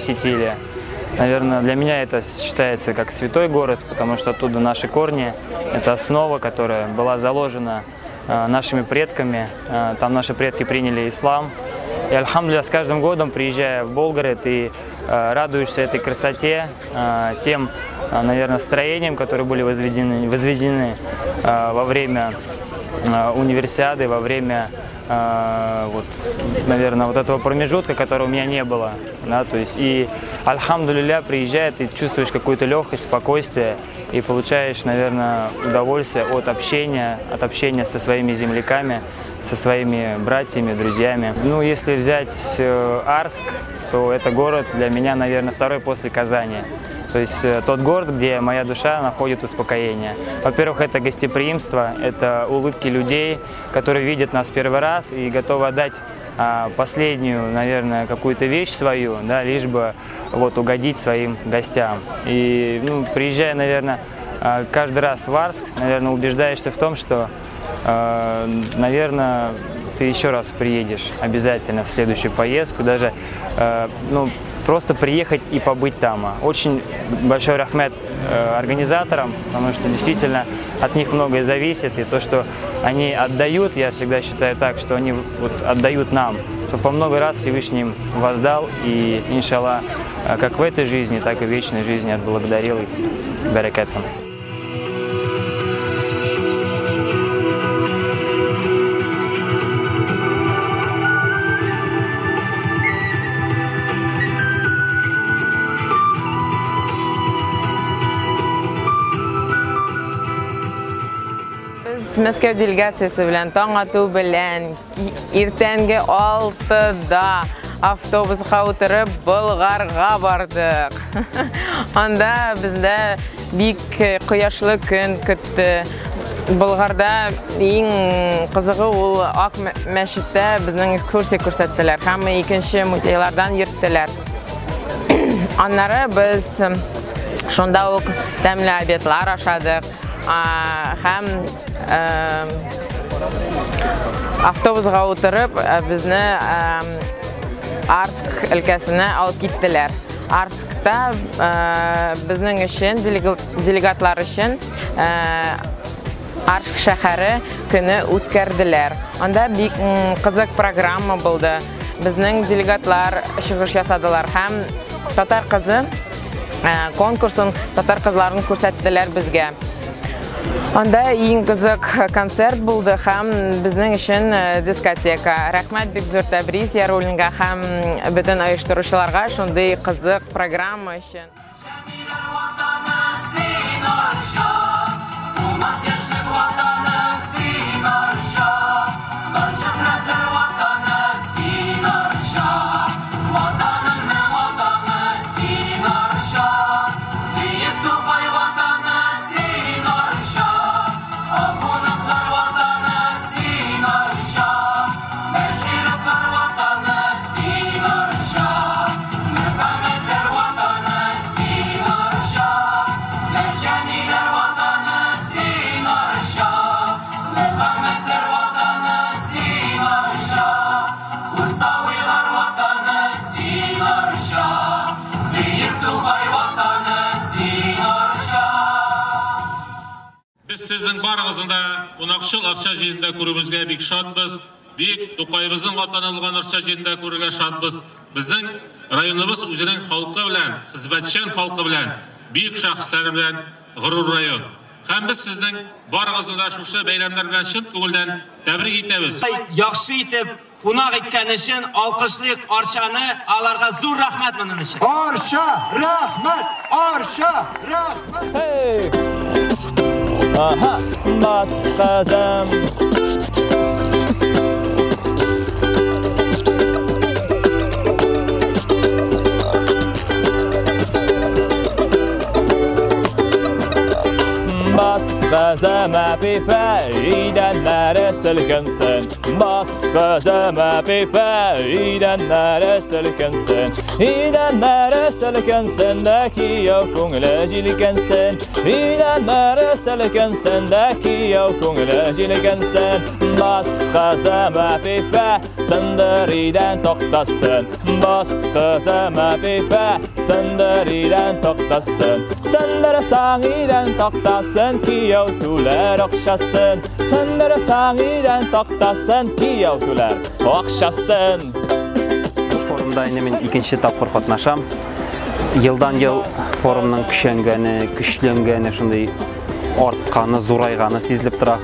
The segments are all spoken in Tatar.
посетили. Наверное, для меня это считается как святой город, потому что оттуда наши корни. Это основа, которая была заложена нашими предками. Там наши предки приняли ислам. И, альхамдулилля, с каждым годом, приезжая в Болгары, ты радуешься этой красоте, тем, наверное, строениям, которые были возведены во время универсиады, во время вот, наверное, вот этого промежутка, которого у меня не было. Да, то есть и, альхамдулилля, приезжая, ты чувствуешь какую-то легкость, спокойствие и получаешь, наверное, удовольствие от общения со своими земляками, со своими братьями, друзьями. Ну, если взять Арск, то это город для меня, наверное, второй после Казани. То есть тот город, где моя душа находит успокоение. Во-первых, это гостеприимство, это улыбки людей, которые видят нас первый раз и готовы отдать последнюю, наверное, какую-то вещь свою, да, лишь бы вот угодить своим гостям. И, ну, приезжая, наверное, каждый раз в Арск, наверное, убеждаешься в том, что, наверное, ты еще раз приедешь обязательно в следующую поездку, даже ну, просто приехать и побыть там. Очень большой рахмет организаторам, потому что действительно от них многое зависит, и то, что они отдают, я всегда считаю так, что они вот отдают нам, чтобы по много раз Всевышний им воздал, и, иншаллах, как в этой жизни, так и в вечной жизни отблагодарил их баракатом. Без Мәскәү делегациясе белән таң ату белән иртәнге 6-да автобуска утырып Болгарга бардык. Анда бездә бик кояшлы көн көтте. Болгарда иң кызыгы ул Ак мәчеттә безнең экскурсия күрсәттеләр һәм икенче музейлардан йөрттеләр. Аннары без шунда ук тәмле обедлар ашадык һәм автобусга утырып безне Арск өлкәсенә алып киттеләр. Арскта безнең өчен, делегатлар өчен Арск шәһәре көне үткәрделәр. Анда бик кызык программа булды. Безнең делегатлар чыгыш ясадылар һәм татар кызы конкурсын татар кызларын күрсәттеләр безгә. Анда иң кызык концерт булды һәм безнең өчен дискотека. Рәхмәт бик зур Тәбрис Яруллинга һәм бөтен оештыручыларга шундый кызык программа өчен. Без сезнең барыгызны да кунакчыл Арча җирендә күрүебезгә бик шатбыз. Бөек Тукаебызның ватаны булган Арча җирендә күрергә шатбыз. Безнең районыбыз үзенең халкы белән, хезмәтчән халкы белән, бөек шәхесләре белән горур район. Һәм без сезнең барыгызны да шушы бәйрәмнәр белән чын күңелдән тәбрик итәбез. Яхшы итеп кунак иткән өчен алкышлыйк Арчаны, аларга зур рәхмәт моның өчен. Арча, рәхмәт! Арча, рәхмәт! Hey! Aha, бас кызым. Бас кызым әпипә, идәннәре селкенсен. Бас кызым әпипә, идәннәре селкенсен. Идәннәре селкенсен дә кияү күңеле җилкенсен. Идәннәре селкенсен дә кияү күңеле җилкенсен. Бас кызым әпипә, сындыр идән тактасын. Бас кызым Әпипә, сындыр идән тактасын. Сындырсаң идән тактасын, кияү түләр акчасын. Сындырсаң идән тактасын, кияү түләр акчасын. Форумда инде мин икенче тапкыр катнашам. Елдан-ел форумның көчәнгәне, көчләнгәне, шундый артканы, зурайганы сизелеп тора.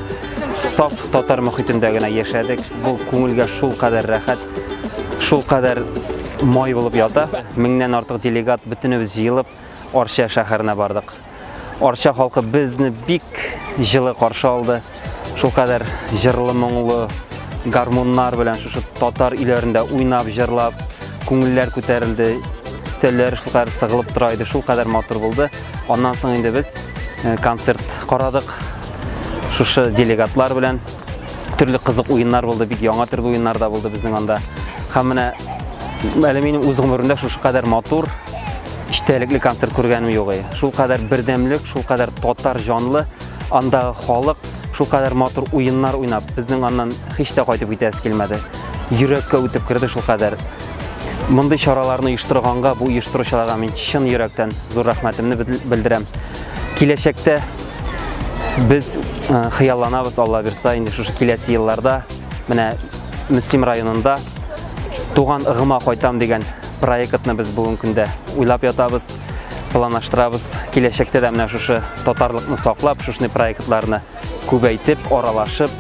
Саф татар мөхитендә генә яшәдек. Бу күңелгә шул кадәр рәхәт, шул кадәр май булып ята. Меңнән артык делегат бөтенебез җыелып Арча шәһәренә бардык. Арча халкы безне бик җылы каршы алды. Шул кадәр җырлы, моңлы гармуннар белән шушы татар өйләрендә уйнап, җырлап, күңелләр күтәрелде. Өстәлләр шул кадәр сыгылып тора иде, шул кадәр матур булды. Аннан соң инде без э, концерт карадык. Шушы делегатлар белән төрле кызык уеннар булды, бик яңа төрле уеннар да булды безнең анда. Һәм менә әле минем үз гомеремдә шушы кадәр матур эчтәлекле концерт күргәнем юк иде. Шул кадәр бердәмлек, шул кадәр татар җанлы, андагы халык шул кадәр матур уеннар уйнап, безнең аннан һич тә кайтып китәсе килмәде. Йөрәккә үтеп керде шул кадәр. Мондый чараларны оештырганга, бу оештыручыларга мин чын йөрәктән зур рәхмәтемне белдерәм. Киләчәктә без э, хыялланабыз, Алла бирса, инде шушы киләсе елларда менә Мөслим районында туган ыгыма кайтам дигән проектны без бүгенге көндә уйлап ятабыз, планлаштырабыз. Киләчәктә дә менә шушы татарлыкны саклап, шушындый проектларны күбәйтеп, аралашып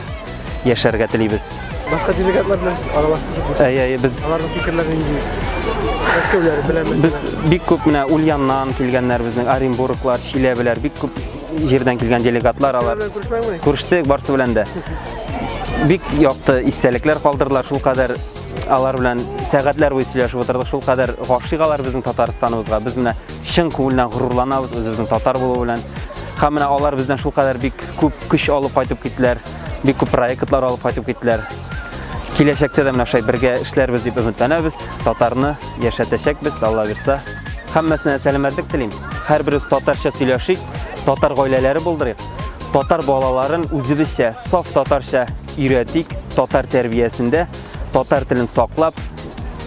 яшәргә телибез. Башка делегатлар белән аралаштыгызмы? Әйе, әйе, без Аларның фикерләре нинди? Мәскәүләр белән. Без бик күп менә Ульяннан килгәннәр безнең, Оренбурглар, Чиләбеләр, бик күп җирдән килгән делегатлар алар. Күрештек барсы белән дә. Бик якты истәлекләр калдырдылар, шул кадәр алар белән сәгатьләр буе сөйләшеп утырдык, шул кадәр гашыйк алар безнең Татарстаныбызга. Без менә чын күңелдән горурланабыз үзебезнең татар булу белән. Һәм менә алар бездән шул кадәр бик күп көч алып кайтып киттеләр, бик күп проектлар алып кайтып киттеләр. Киләчәктә дә менә шулай бергә эшләрбез дип өметләнәбез. Татарны яшәтәчәкбез, Алла бирса. Һәммәсенә сәламәтлек телим. Һәрберебез татарча сөйләшик, татар гаиләләре булдырыйк. Татар балаларын үзебезчә, саф татарча өйрәтик, татар тәрбиясендә, татар телен саклап,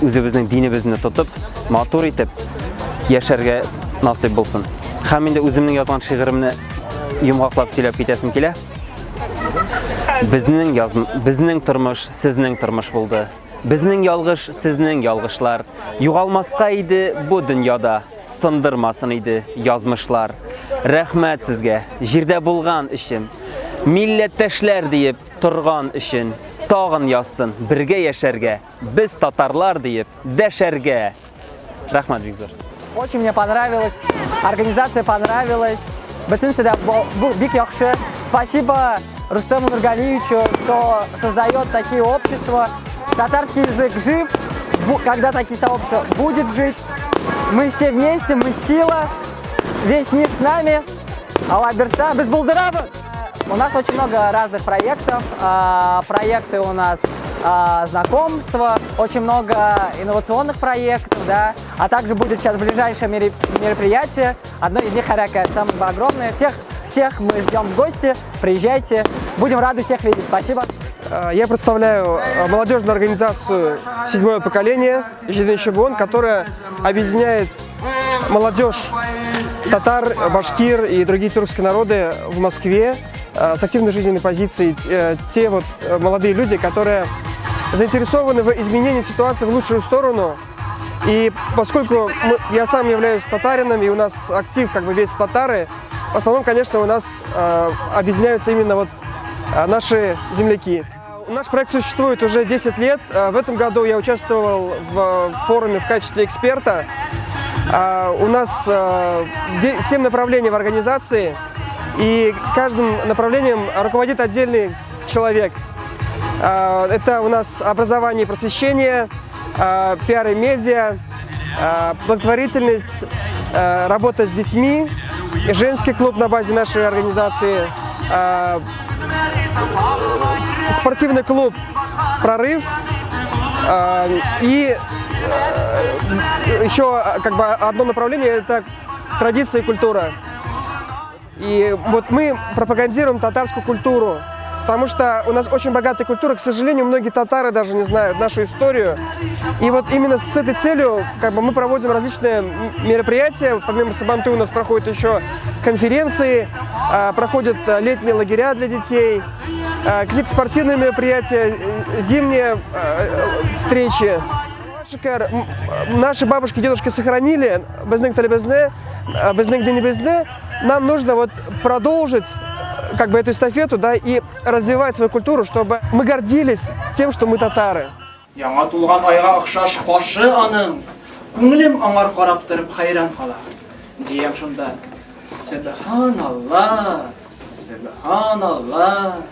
үзебезнең динебезне тотып, матур итеп яшәргә насыйп булсын. Һәм инде үземнең язган шигыремне йомгаклап сөйләп китәсем килә. Безнең яз, безнең тормыш, сезнең тормыш булды. Безнең ялгыш, сезнең ялгышлар. Югалмаска иде бу дөньяда, сындырмасын иде язмышлар. Рәхмәт сезгә, җирдә булган өчен. Милләттәшләр диеп торган өчен. Тагын язсын, бергә яшәргә, без татарлар диеп дәшәргә. Рәхмәт бик зур. Очень мне понравилось, организация понравилась. Бөтенесе дә бик яхшы. Спасибо Рустему Нургалиевичу, кто создает такие общества. Татарский язык жив, когда такие сообщества будет жить. Мы все вместе, мы сила, весь мир с нами. Алла бирса, без булдырабыз! У нас очень много разных проектов. Проекты у нас знакомства, очень много инновационных проектов, да, а также будет сейчас ближайшее мероприятие, одно из них Харякает, самое огромное. Всех, всех мы ждем в гости, приезжайте, будем рады всех видеть. Спасибо. Я представляю молодежную организацию «Седьмое поколение» Җиденче буын, которая объединяет молодежь татар, башкир и другие тюркские народы в Москве с активной жизненной позицией. Те вот молодые люди, которые заинтересованы в изменении ситуации в лучшую сторону. И поскольку я сам являюсь татарином, и у нас актив как бы весь татары, в основном, конечно, у нас объединяются именно вот наши земляки. Наш проект существует уже 10 лет. В этом году я участвовал в форуме в качестве эксперта. У нас 7 направлений в организации, и каждым направлением руководит отдельный человек. Это у нас образование и просвещение, пиар и медиа, благотворительность, работа с детьми, женский клуб на базе нашей организации, спортивный клуб «Прорыв» и еще как бы одно направление – это традиция и культура. И вот мы пропагандируем татарскую культуру, Потому что у нас очень богатая культура. К сожалению, многие татары даже не знают нашу историю. И вот именно с этой целью как бы, мы проводим различные мероприятия. Помимо Сабантуй у нас проходят еще конференции, проходят летние лагеря для детей, какие-то спортивные мероприятия, зимние встречи. Шөкер, наши бабушки и дедушки сохранили безнең телебезне, безнең динебезне. Нам нужно вот продолжить как бы эту эстафету, да, и развивать свою культуру, чтобы мы гордились тем, что мы татары. Яңа тулган айга охшаш кашы аның. Күңелем аңар карап торып хәйран кала. Диям шунда, Сөбханалла, сөбханалла.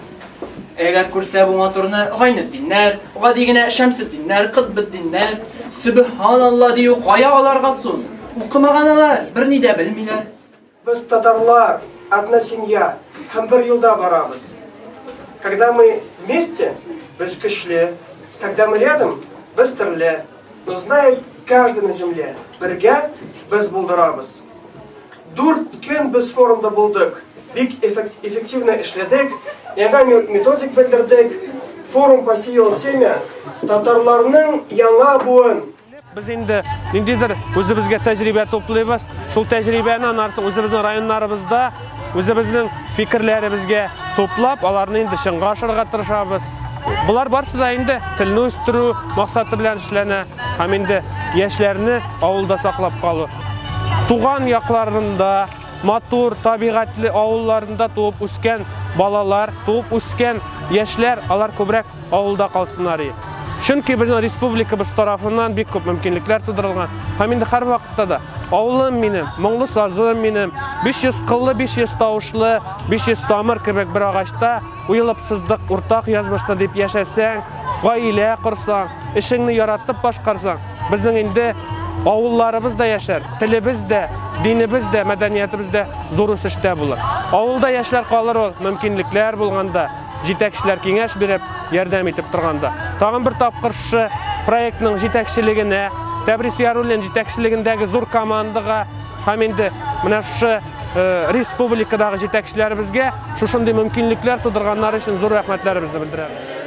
Әгәр күрсә бу матурны Гайнетдиннәр, гади генә Шәмсетдиннәр, Кытбетдиннәр, сөбханалла дию кая аларга сун? Укымаган алар, берни дә белмиләр. Без татарлар, одна семья һәм бер юлда барабыз. Когда мы вместе, без көчле. Когда мы рядом, без төрле. Но знает каждый на земле, бергә без булдырабыз. 4 көн без форумда булдык. Бик эффективно эшләдек, яңа методик белдердек. Форум посеял семя татарларның яңа буын. Без инде ниндидер үзебезгә тәҗрибә туплыйбыз. Шул тәҗрибәне аннан соң үзебезнең районнарыбызда үзебезнең фикерләребезгә туплап, аларны инде чынга ашырырга тырышабыз. Болар барысы да инде телне үстерү максаты белән эшләнә һәм инде яшьләрне авылда саклап калу. Туган якларында, матур табигатьле авылларында туып үскән балалар, туып үскән яшьләр, алар күбрәк авылда калсыннар иде. Чөнки безнең республикабыз тарафыннан бик күп мөмкинлекләр тудырылган. Һәм инде һәрвакытта да авылым минем, моңлы сазым минем, 500 кыллы, 500 тавышлы, 500 тамыр кебек бер агачта уелып сыздык уртак язмышны дип яшәсәң, гаилә корсаң, эшеңне яратып башкарсаң, безнең инде авылларыбыз да яшәр, телебез дә, динебез дә, мәдәниятебез дә зур үсештә булыр. Авылда яшьләр калыр ул, мөмкинлекләр булганда, җитәкчеләр киңәш биреп, ярдәм итеп торганда. Тагын бер тапкыр шушы проектның җитәкчелегенә, Тәбрис Яруллин җитәкчелегендәге зур командага һәм инде менә шушы республикадагы җитәкчеләребезгә шушындый мөмкинлекләр тудырганнары өчен зур рәхмәтләребезне белдерәбез.